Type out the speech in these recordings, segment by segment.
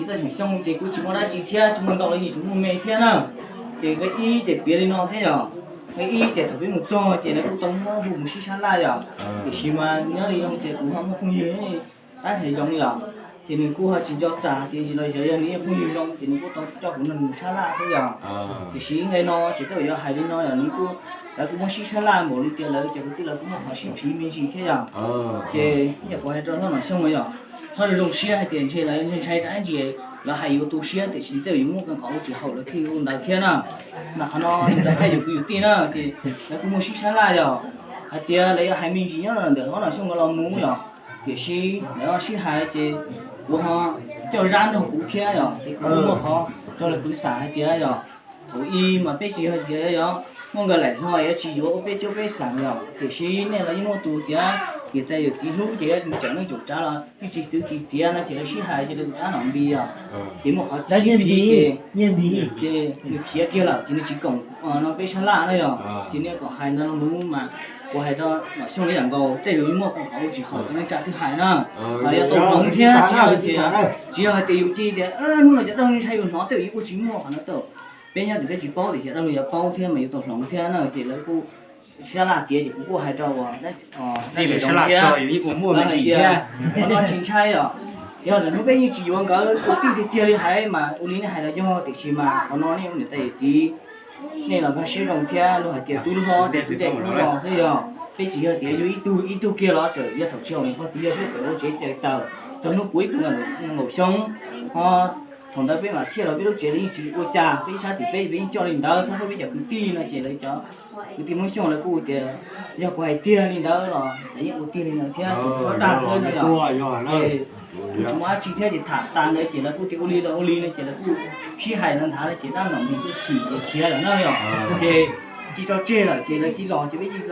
Txoj xyoo ces kuj tsis muaj dab tsi thiab, tsis muaj ntau los yeej tsis muaj me thiab na. Ces nqe ib ces piav li no thiab yog, nqe ib ces thaum peb mus txog ces lawv kuj tau muab hu mus sib sab laj yog, tiam sis mas nyob li no ces kuv ho muaj phooj ywg tab sis zoo yog, ces nws kuj ho tsis nco tsam tias los yog yog nws phooj ywg zoo ces nws kuj tau coj kuv nrog nws sab laj thiab yog. Tiam sis nqe no ces tej zaum yuav hais li no yog nws kuj, lawv kuj muab sib sab laj npaum li tias lawv ces kwv tij lawv kuj muaj qhov sib phiv me ntsis thiab yog. Ces yog kuv hais rau Hlob Nom Xyooj yog, txhob zoo siab hais tias ntshe lawv ntshai tsam ntsis lawv hais yuav tu siab, tiam sis tej zaum yuav muaj qee qhov ua tsis haum lawv thiaj ua ntawd thiab na. Mas qhov no lawv hais yus kwv yus tij na ces lawv kuj muaj sib sab laj yog, hais tias lawv yuav hais me ntsis nyob ntawm Hlob Nom Xyooj nkawd los mus yog, tiam sis lawv ho sib hais ces kuv ho coj Zab nrog kuv thiab yog, ces kuv muaj qhov rau lawv kwv xam hais tias yog, thaum ub mas peb tsis yog tias yog muaj nkawd laim hlo yuav tsis yuav ua peb cuab peb xeem yog, tiam sis nej los yeej muaj tus tias niam tais yawm txiv hlub ces yuav cawm neej caum tsav los yeej tsis txwv tsis txiav no ces lawv sib hais ces lawv tus dab nom npis yog, ces muaj qhov tsis npis ces nws khiav kiag lawm ces nws tsis koom no peb sab laj na yog, ces nej kom hais ntawd los mus mas kuv hais rau Nom Xyooj li yam nkaus tej zaum yeej muaj qhov ua tsis haum rau neej tsa twg hais na. Mas yog tau hloov thiab tsis yog hais tias, tsis yog hais tias yus cia tias hnub no cov dab neeg ntshai yus hnov tej zaum yeej ua tsis muaj qhov no tau. Peb nyob ces peb tsis paub tiam sis dab neeg yuav paub thiab mas yuav tau hloov thiab na ces lawv kuj sab laj tiav ces kuv kuj hais rau uas tij lawv zoo thiab, lawv hais tias qhov no tsis ntshai os, yog lawm hnub peb yeej tsis yuav nkawd ua tij tiag tiag li hais mas ua li nej hais los yog, tiam sis mas qhov no nej ua niam tais yawm txiv nej los nkag siab zoo thiab, luag hais tias tub hlob ces tub dej tub los xwb yog, peb tsis yog tias yog ib tug ib tug kiag los txawm yog thaum tsis haum niam pog txiv yawg peb txawm ua tsev cais taws txog hnub puv ib puas nkaum xyoo, ho thaum ntawd peb mam thiaj los peb lub tsev los yeej tsis ua cas, peb ib sab tim peb peb yeej coj li ntawd xab phob peb cov kwv tij no ces lawv cov kwv tij Hmoob Xyooj lawv kuj tias yog kuv hais tiag li ntawd los lawv yeej ua tiag li ntawd thiab, tsuas dag xwb no yog. Ces kuj tsis muaj dab tsi thiab ces tham tas ntawd ces lawv kuj tias ua li los ua li no ces lawv kuj sib hais ntawd nthav ces dab nom npis kuj chim ces khiav lawm na yog. Ces cia tso tseg lawm ces lawv cia los ces peb cia li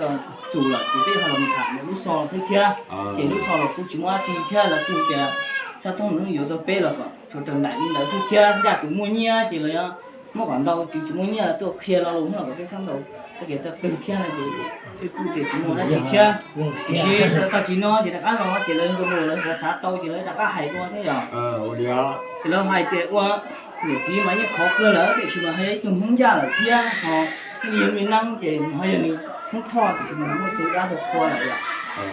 txus lawm ces peb ho los mus tham lub xov xwb thiab. Ces lub xov los kuj tsis muaj dab tsi thiab, lawv kuj tias xab thoob no yuav txog peb los kom tshuav raws nraim li ntawd xwb thiab, ncaj tus muaj nyiaj ces lawv muab kom ntau, tus tsis muaj nyiaj lawv tuaj qhia lo lus hnub no kom peb txhob ntaus txoj kev txawj twg thiab no ces peb kuj tias tsis muaj dab tsi thiab. Tiam sis tag kis no ces rov qab los ces lawv nrog lawv xav xav tau ces lawv rov qab hais dua thiab yog. Ces lawv hais tias ua niam txiv mas yeej khov kawg lawm tiam sis mas ho yog ib tug Hmoob Yaj lawm thiab ho thiaj li yog me neeb ces ho yog nws Hmoob Thoj tiam sis mas nws muaj tus dab tus qhua lawm yom.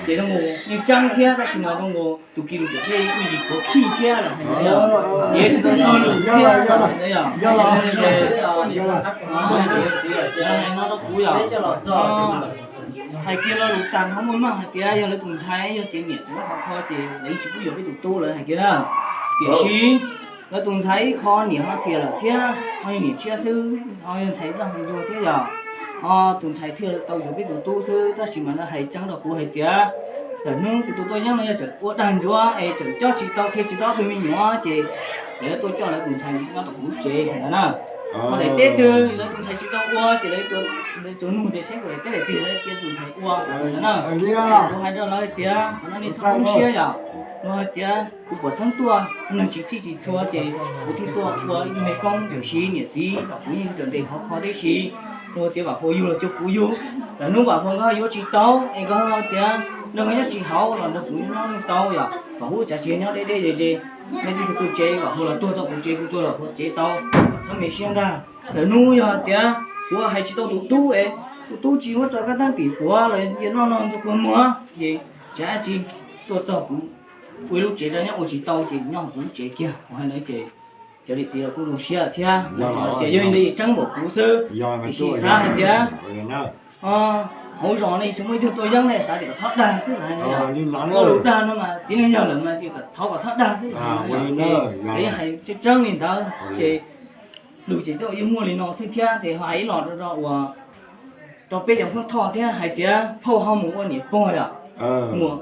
Ces zoo nkaus yeej tseeb thiab tab sis mas zoo nkaus tus kis lus tseem thiaj me ntsis khuav khij thiab lawm hais ntawd yom. Ces tsis tau txog lus thiab yom. Hais no rau kuv yom, hais kiag lo lus tag ho muaj meej hais tias yog lawv tus ntxhais yog tias niam tseem muab qhov kho ces lawv yeej tsis pub yuav peb tus tub lawv hais kiag na. Tiam sis lawv tus ntxhais ib qho niam ho xiam lawm thiab ho yog niam tshiab xwb ho yog ntxhais zaj ntsuag thiab yom. Ho tus ntxhais thiaj tau yuav peb tus tub xwb tab sis mas lawv hais tseeb rau kuv hais tias lawm hnub kuv tus tuaj yeeb no yog tseem ua dag ntsuav es tseem cob tsis tau qhia tsis tau ob tug me nyuam ces lawv tuaj coj lawv tus ntxhais nyob tom kuv lub tsev hais ntawd na. Ho daim teb twg lawv tus ntxhais tsis tau ua ces lawv tsuas nug tias saib kuv daim teb daim twg lawv cia tus ntxhais ua ntawd na. Kuv hais rau lawv hais tias qhov no nej txhob poob siab yom. Luag hais tias kuv pom xeeb tuaj neeg tsis txhij tsis txhua ces kuv thiaj tuaj ua ib tug me koob tiam sis niam txiv kuv yeej tseem ntes khov kho tib si. Luag tias Vam Phuas yug los cuag kuv yug, lawm hnub Vam Phuas nkawd yuav tsis tau es nkawd tias nrog nkawd nyob tsis haum los nrog kuv nyob tau yom. Vam Phuas tsav tsis nyob deb deb ze ze, nej tij tus tsev Vam Phuas los tuag tau kuv tsev kuv tuag los Phuas tsev tau, txhob me siab ntag. Lawm hnub yog tias kuv hais tsis tau tus tub es tus tub tsis muab tso kab teeb tim puav los yog noj no ntxuag kua muag ces tsis dab tsi, tuaj txog kuv ua ib lub tsev rau nyob ua tsis tau ces nyob hauv kuv lub tsev kiag. Kuv hais ntawd ces cov niam txiv los kuj zoo siab lawm thiab, tias yog li ntawd tseeb npaum kuv xwb. Tiam sis xav hais tias hauv zos ne tsis muaj ib tug tuaj yeeb ne xav tias kom txhob dag xwb hais ntawd yom. Txoj lus dag no mas txiv neej yog lawm mas tias thov kom txhob dag xwb hais ntawd yom. Ces hais tseeb tseeb li ntawd ces lus ces twb yeej muaj li no xwb thiab ces ho hais ib los rau uas rau peb cov Hmoob Thoj thiab hais tias phauj ho mus ua niam pog yom, mus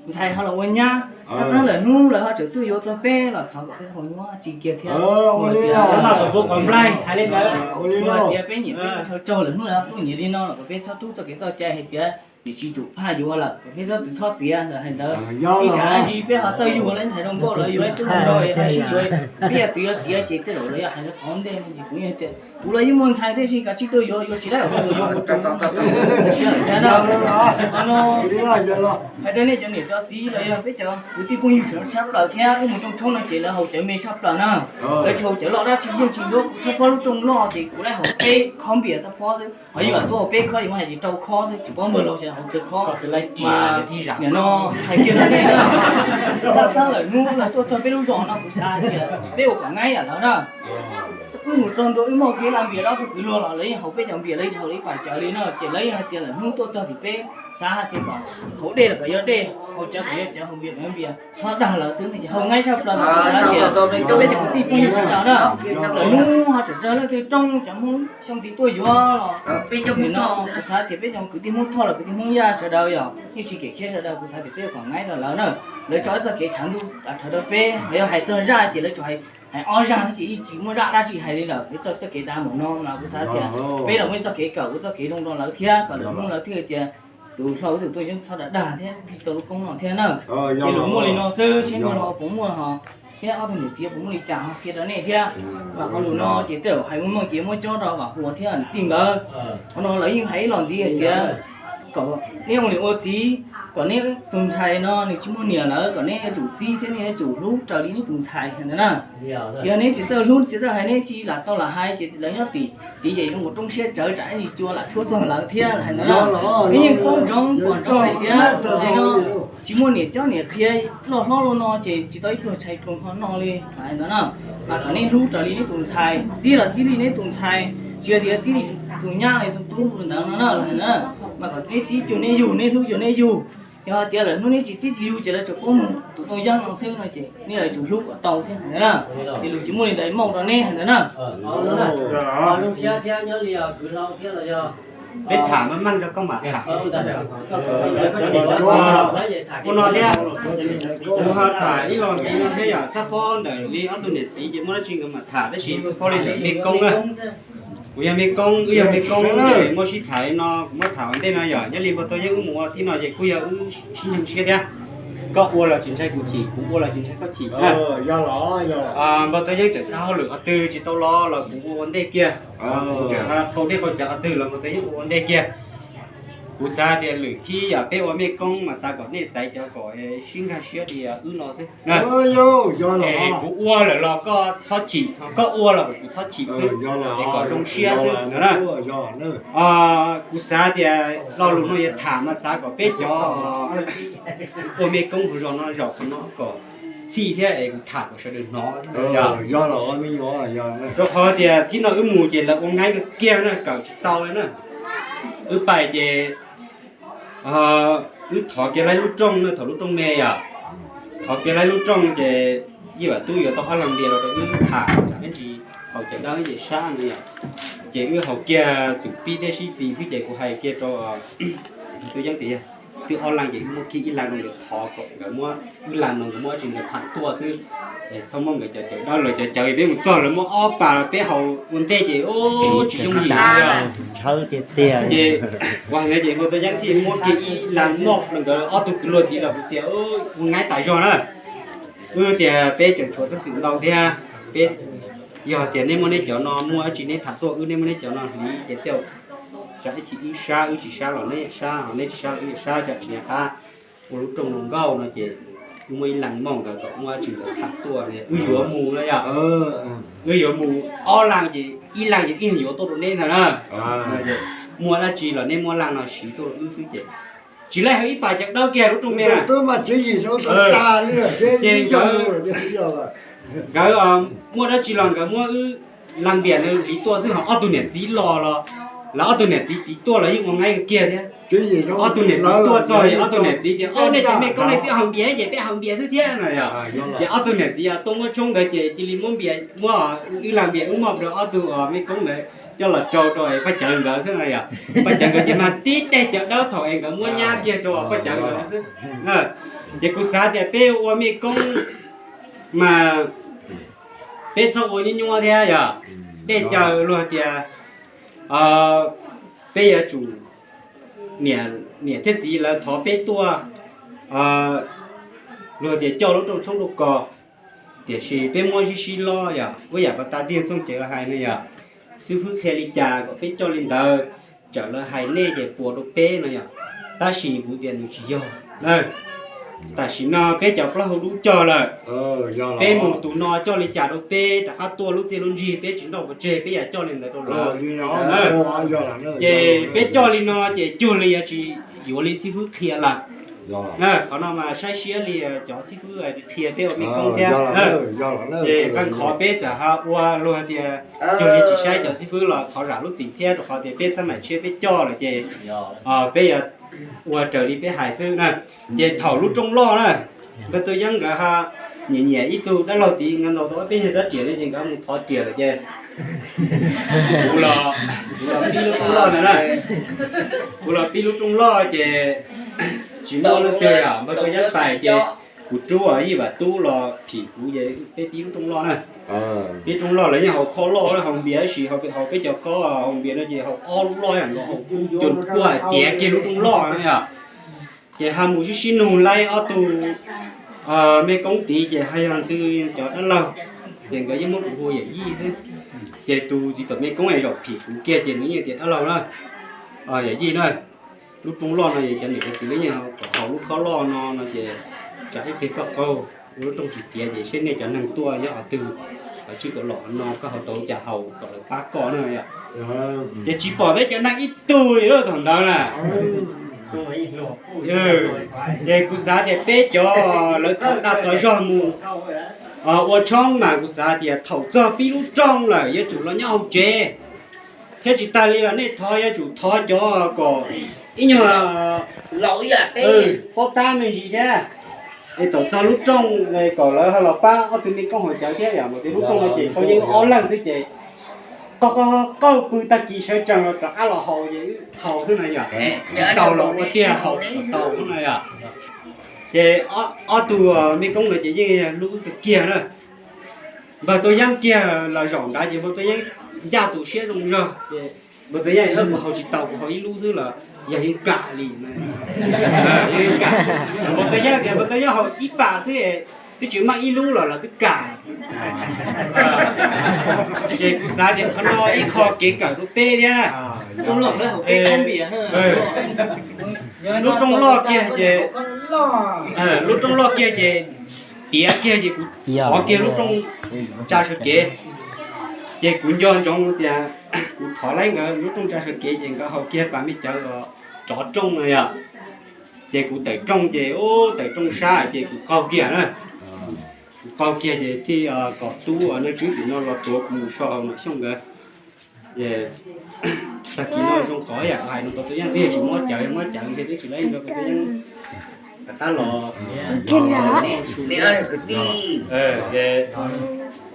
ntxhais ho los ua nyab, txhob txhob lawm hnub lawv ho tseem tuaj yuav txog peb los xav kom peb txhob nyuaj tsis kiag thiab. Ua li no, tus pub kom nplaig hais li ntawd, ua li no tias peb nyiam peb txhob raug lawm hnub lawv tuaj nyiam li no los kom peb txhob rub txoj kev txoj cai hais tias Nim tsis tsum phaj yuav lawm, peb txhob txwv txhob txiav lawm hais ntawd. Ib tsam ib ntsis peb ho txawj yug lawv ntxhais zoo nkauj los yug lawv tub zoo rau es ho sib yuav, peb yog txiv yuav txiav ces tej zaum lawv yog hais lawv qhov ntej no ces kuv yeej tias kuv los yeej muaj ntxhais thiab, tab sis kav tsij tuaj yuav, yuav tsis tau yuav kuv tus sis lawm thiab na. Qhov no hais rau nej cov niam cov txiv los yog peb cov kwv tij phooj ywg sawv daws tshaj plaws thiab, wb mus rooj tshoob no ces lawv haus cawv me tshaj plaws na. Lawv tsis haus cawv loj dab tsi, yeej tsis yuav kuv txhob khob lub rooj loj ces kuv lawv haus peb khob npias txhob phob xwb. Ho yog tuaj haus peb khob, yog hais tias rau khob xwb, tsis paub npawg laus ces haus tsawg khob. Mas nim no hais kiag rau nej na, xab thab lawm hnub lawv tuaj txog peb lub zos no kuv xav hais tias peb ua kom ngaib yam lawv na. Wb mus txog ntua wb muaj kev laj npias dab tuj kwv luag los lawv yeej haus peb cov npias, lawv yeej tsis haus lawv ib pas cawv li na. Ces lawv yeej hais tias lawm hnub tuaj txog tim peb xav hais tias kom haus dej los kom yog dej, haus cawv kom yog cawv, haus npias kom yog npias, txhob dag lawv xwb no ces haus ngaib tshaj plaws. Kuv xav tias peb cov kwv tij phooj ywg sawv daws na, lawm hnub ho tseem raug leej twg rooj cov Hmoob xyoo tid tuaj yuav los, nim no kuv xav tias peb cov kwv tij Hmoob Thoj los kwv tij Hmoob Yaj sawv daws yog yeej tsis kev khiav sawv daws, kuv xav tias peb ua kom ngaib rau lawv na. Lawv tso ib txoj kev tshav ntuj tav rhawv rau peb, yog hais txog zaj ces lawv tsuas hais ob zaj xwb ces yeej tsis muaj zaj dab tsi hais li lawm. Lawv txoj txoj kev dav npaum no mas kuv xav tias peb los muaj ib txoj kev kawm ua txoj kev zoo rau lawv thiab kom lawm hnub lawv thiaj tias tus hlob tus tuaj yeej txhob dag dag thiab thiaj tsis tau lub koob no thiab na. Ces lus muaj li no xwb, seb npawg laus puas muaj ho thiab ob tug niam txiv puas muaj li cas ho qhia rau nej thiab. Mas qhov lus no ces tej zaum hais meej meej ces muab cob rau Vam Huas thiab nws tij nkawd. Qhov no lawv yeej hais ib los ntxiv hais tias kom neb ua niam ua txiv, kom neb tus ntxhais no nws tsis muaj niam lawm kom neb yuav tsum txib thiab neb yuav tsum hlub raws li neb tus ntxhais ntawd na. Yog neb tsis txawj hlub tsis txawj hais, neb tsis lam tau lam hais ces lawv nyob tim tid ces zoo nkaus roob siab tsawv tsam ib ntsis cua lam tshuab txog lawv thiab hais ntawd na. Neb yeej paub ntsoov pom ntsoov hais tias no tsis muaj niam cob niam qhia loj hlob los no ces tsis tau ib pluag tshais pluag ho no li hais ntawd na. Mas kom neb hlub raws li neb tus ntxhais, txib los txib li neb tus ntxhais, tsis hais tias txib li tus nyab li tus tub ntawd no na hais ntawd. Mas kom neb txib cuag neb yug, neb hlub cuag neb yug. Yog hais tias lawm hnub neb tsis txib tsis yug ces lawv tsuas paub mus tus tau yeeb no xwb no ces neb yuav tsum hlub kom tau thiab hais ntawd na. Ces lus tsis muaj li ntawd, mob rau neb hais ntawd na. Peb tham meej meej rau koj mam tham. Ua no thiab, kuv ho tham ib los ntxiv no thiab yog xab phob ntawm li ob tug niam txiv ces muaj dab tsi nkawd mam tham, tab sis xab phob li ntawm mej koob na. Kuv yog mej koob, wb yog mej koob ces muaj sib tham li no, kuv muab tham ua ntej no yog nyob li npawg Tau Yeeb wb mus ua tib no ces kuj yog wb sib ntsib siab thiab. Koj ua los tsis ntshai kuv chim, kuv ua los tsis ntshai koj chim. Npawg Tau Yeeb tseem thab hauj lwm qhov twg tsis tau los los kuv ua ua ntej kiag. Tseem qau dej qau cawv qhov twg los npawg Tau Yeeb ua ua ntej kiag. Kuv xav tias lwm khib yog peb ua mej koob mas xav kom nej xaiv cov kom sib nkag siab li wb no xwb. Kuv ua lawm los koj txhob chim, koj ua los kuv txhob chim xwb, es kom zoo siab xwb no na. Kuv xav tias lo lus no yuav tham mas xav kom peb cov ua mej koob hauv zos no zaum qhov no kom txhij thiab es kuv tham kom sawv daws hnov. Rau qhov tias thib no wb mus ces lawv ua nqaib kiag na, kawm tsis tau li na. Wb pais ces wb thov kiag laib lub rooj na, thov lub rooj me yom. Thov kiag laib lub rooj ces Yij Vam Tub yuav tau ob leeg ntias los rau wb tham, tsam ib ntsis haus cawv dawb ces sab no yom. Ces wb haus kiag txum pib thiab sib txis xwb ces kuv hais kiag rau Tub Yeeb tias twb ob leeg ces wb muab kiag ib leeg no yuav thov kom nkawd muab wb leeg no nkawd muab tsis nkawd tham tuaj xwb. Txhob muab nkawd cov cawv dawb los cov cawv peb mus txog lawv muab ob pas los peb haus ua ntej ces tsis yooj yim li. Ces kuv hais ntawd ces Tub Yeeb thiaj muab kiag ib leeg moj rau nkawd ob tug kwv luag tid los kuv tias ua nqaib tas zog na. Wb tias peb tseem tshuav txoj xwm ntau thiab, peb yog tias nej muaj nej cov no muaj dab tsi neb tham tuaj wb, nej muaj nej cov no hliv ces tej zaum tsam ib chim wb sab, wb tsis sab los neb sab, neb tsis sab los wb yuav sab, tsam tsis nco qab ua lub rooj zoo nkauj no ces wb muab ib leeg moj nkawd kom muaj dab tsi nkawd tham tuaj, wb yuav mus no yom. Wb yuav mus ob leeg ces ib leeg ces wb yuav tuaj rau neb ntag na. Muaj dab tsi los neb muab leeg no siv tuaj rau wb xwb ces tsis laib hais ib pas cawv dawb kiag lub rooj me na. Ces nkawd, nkawd muaj dab tsi los nkawd muab wb leeg npias nws hliv tuaj xwb, ho ob tug niam txiv los los lawv ob tug niam txiv tid tuaj los yeej ua nqaib kiag thiab. Ob tug niam txiv tuaj txog ces ob tug niam txiv tias, nej cov mej koob nej twb haus npias ces peb haus npias xwb thiab no yom. Ces ob tug niam txiv tuaj muab tshoob ntawd ces cia li muab npias, muab wb leeg npias wb moj rau ob tug mej koob ntawd coj los rau rau Paj Cawv nkawd xwb no yom. Paj Cawv nkawd ces mas tib teg cawv dawb thaum es nkawd muab nyab kiag rau Paj Cawv nkawd xwb. Ces kuv xav tias peb ua mej koob mas peb txhob ua nyuaj nyuaj thiab yom. Dej caw luag tias peb yuav tsum niam Niam thiab txiv lawv thov peb tuaj, luag tias coj lub rooj tshoob rau kos, tiam sis peb muab sib sib lob yom, ua yam pas tas tiag Txooj Cawv hais no yom, xib fwb qhia li cas kom peb coj li ntawd, txawm lawv hais nej ces puas rau peb no yom. Tab sis kuv tias nws tsis yog. Tam sim no peb cov plaub hau dub cog lawm, peb mus tus no coj li cas rau peb rov qab tuaj lub txiaj lub ntsig peb tsis nrauj pov tseg, peb yuav coj li ntawd rau lawv. Ces peb coj li no ces cuag li yuav tsis yuav li xib fwb qhia lawm. Qhov no mas saib siab li cov xib fwb qhia peb ua mej koob thiab. Ces qee qhov peb txawm ho ua luag tias cuag li tsis saib cov xib fwb los thov zam lub txim thiab, rau qhov tias peb xab maim tshiab peb coj lawm ces peb yuav ua raws li peb hais xwb na. Ces thaum lub rooj loj na, npawg Tuam Yeeb nkawd ho nyiam nyiam ib tug dab laug tid, nkawd ntaus tau ob peb nyuag rab riam li ces nkawd mus thov riam lawm ces kuv los, kuv los pib lub rooj loj ntawd na. Kuv los pib lub rooj loj ces tsis muaj leej twg, npawg Tuam Yeeb pais ces kuv rub Yij Vam Tub los phim kuv ces peb pib lub rooj loj na. Pib rooj loj lawv yeej haus khob loj haus npias, tab sis haus peb cov khob haus npias no ces haus ob lub loj yam nkaus, haus cus kuaj tiav kiag lub rooj loj na yom. Ces ho mus sib sib nug laib ob tug mej koob tid ces ho yog ntxhw cov dab laug, ces nkawd yeej muab kuv hu yawm yij xwb. Ces tus txiv tom mej koob es zaum phim kuv kiag ces nws yeej tias dab laug na, yawm yij na, lub rooj loj no es cov niam cov txiv lawv yeej kom haus lub khob loj no no ces tsam ib pliag koj qaug ua lub rooj tsis tiav ces seb nej cov neeg tuaj nyob qhov twg, lawv tswj kom los no koj ho tau cas haus kom lawv pab koj na yom. Ces tsis pom peb cov neeg ib tug li lawm thaum ntawd na. Ces kuv xav tias peb cov lawv thaum tag tog zog mus ua tshoob mas kuv xav tias thaum txog pib lub rooj lawm yuav tsum los nyob hauv tsev, thiab tsis tag li los nej thov yuav tsum thov cov kom ib nyuag paub tab me ntsis thiab. Es thaum txog lub rooj kom lawv ho los pab ob tug mej koob haus cawv thiab yom, mas tias lub rooj no ces tau yeej ob leeg xwb ces qoj qoj qauj pw tag kis sawv tsees los rov qab los haus ces wb haus xwb na yom. Tsis tau los ua tiag, haus kom tau xwb na yom. Ces ob tug mej koob no ces yeej hlub kawg kiag na. Npawg Tuam Yeeb kiag los zaum nrad ces npawg Tuam Yeeb ncaj tus siab zoo zog ces npawg Tuam Yeeb, kuv haus tsis tau, kuv haus ib lub xwb los yog yeej kam li. Npawg Tuam Yeeb tias npawg Tuam Yeeb haus ib pas xwb, twb tsis muaj ib lub los lawv twb kam. Ces kuv xav tias qhov no ib qho kev kawm rau peb thiab. Lub rooj loj kiag ces, lub rooj loj kiag ces tiav kiag ces kuv thov kiag lub rooj tsa sawv kev. Ces kuv nco ntsoov tias kuv thov laib nkawd lub rooj tsa sawv kev ces nkawd haus kiag pas mej cawv los rov rooj no yom. Ces kuv tawm rooj ces, ub, tawm rooj sab ces kuv qaug kiag na. Kuv qaug kiag ces thiaj kom tub Naj Tswb tim no los tuav kuv mus so hauv Nom Xyooj nkawd. Ces tag kis no zoo qhov yam hais no, Npawg Tuam Yeeb twb tsis muab cawv, muab cawv ntshe twb tsis laib nrog Npawg Tuam Yeeb rov qab los.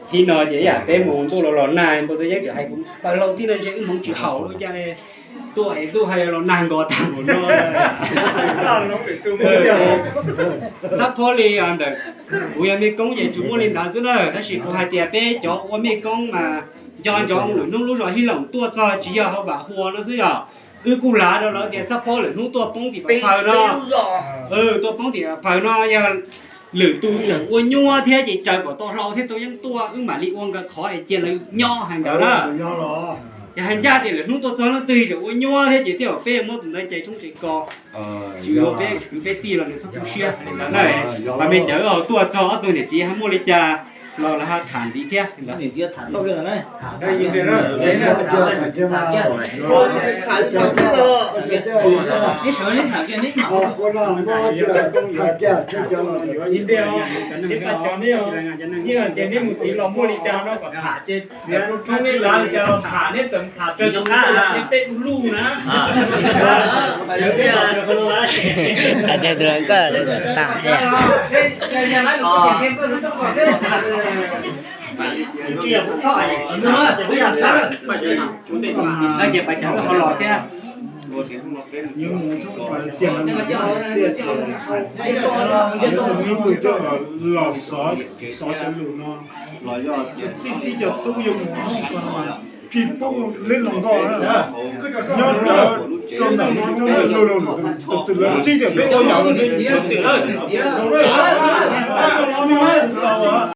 Thib no ces yam peb mus ntuj los los nag, Npawg Tuam Yeeb tseem hais kuv, Npawg Laus, thib no ntshe wb hmoov tsis haum li cas, tuaj es tuaj hais los nag nkaus tag npaum no. Xab phob li ntawm kuv yog mej koob ces tsuas muaj li ntawd xwb na, tab sis kuv hais tias peb cov ua mej koob mas nco ntsoov lwm hnub lub zos Hib Loos tuaj txog tsis yog hauv Vam Hua no xwb yom. Wb kuj lav rau lawv tias xab phob lwm hnub tuaj poob tim Vam Phaws no, tuaj poob tim Vam Phaws no yog lwm tus tseem ua nyuaj thiab ces raws kom tau hlau thiab tau yeeb tuaj wb mam li ua nkawd qhov es cia lawv nyob hais ntawd na. Ces hais ncaj tias lwm hnub tuaj txog leej twg tseem ua nyuaj thiab ces thiaj kom peb muab tus ntawd cais tshoob cais kos, tsis ua peb kwv peb tij los nws txhob tu siab li ntawd na. Mas mej cawv tuaj txog ob tug niam txiv ho muaj li cas los lawv ho tham ntxiv thiab. Neb mus tiv los muaj li cas no kom tham ces, nej lav li cas los tham, neb txawm tham raws tus qab ces peb du lug na. Ces pab cov ho los thiab. Hnub twg coj los xov, xov cov lus no, txij tib co tub yuav mus hnub ko mas tsis pub leb los nkoj na, nyob rawv Rau ntawm lub, lub, lub, tus, tus lawv txib tias peb ua yam no.